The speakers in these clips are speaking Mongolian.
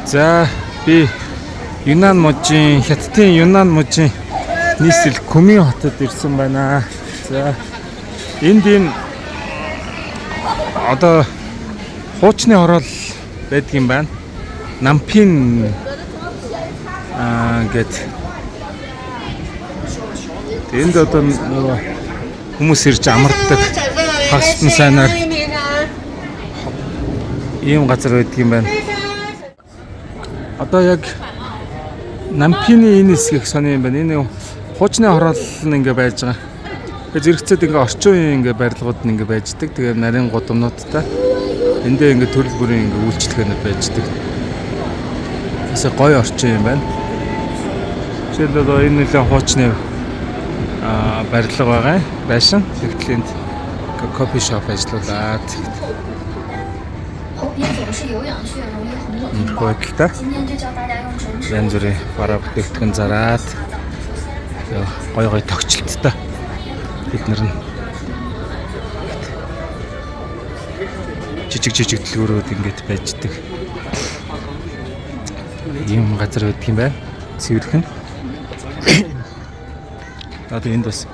За, би Юнан мужийн, Хятадын Юнан мужийн нийслэл Күмин хотод ирсэн байна. За, энд ийм одоо хуучны хороол байдаг юм байна. Нампин гэд. Энд одоо нөгөө хүмүүс ирж амардаг, хагасдан сайнаар ийм газар байдаг юм байна. Одоо яг Нампины энэ хэсэг их сони юм байна. Энэ хуучны хороол нь ингээ байж байгаа. Тэгээ зэрэгцээд ингээ орчин үеийн ингээ барилгууд нь ингээ байждаг. Тэгээ нарийн гудамнуудтай. Эндээ ингээ төрөл бүрийн ингээ үйлчлэгээнүүд байждаг. Бас гоё орчин юм байна. Жишээлбэл, энэ нэлээд хуучны барилга байгаа юм. Байшин. Тэгтэл энд coffee shop ажиллуулад. 头皮总是有氧穴容易红肿 Иймэрхүү 痛爆。 байдалтай. 今天就教大家用纯植物 Янз бүрийн бараа бүтээгдэхүүн зараад 擦澡。首先， гоё гоё тогтчлттой бид нар нь жижиг жижиг дэлгүүрүүд ингээд байждаг. Ийм газар байдаг юм байна. Цэвэрхэн. Одоо энд бас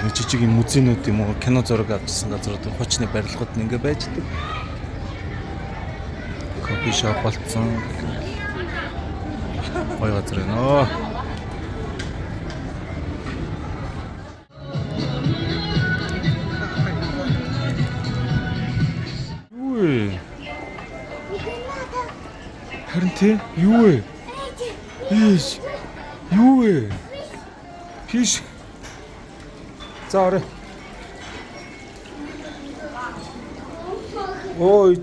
нэг жижиг юм музейнүүд юм уу, кино зураг авчихсан газрууд, хуучны барилгууд нь ингээд байждаг. Coffee shop болцсон. Гоё газар байна. Оо. Юу вэ? Харин тий, юу вэ? Ийш. Юу вэ? Фиш. За, орой. Ой.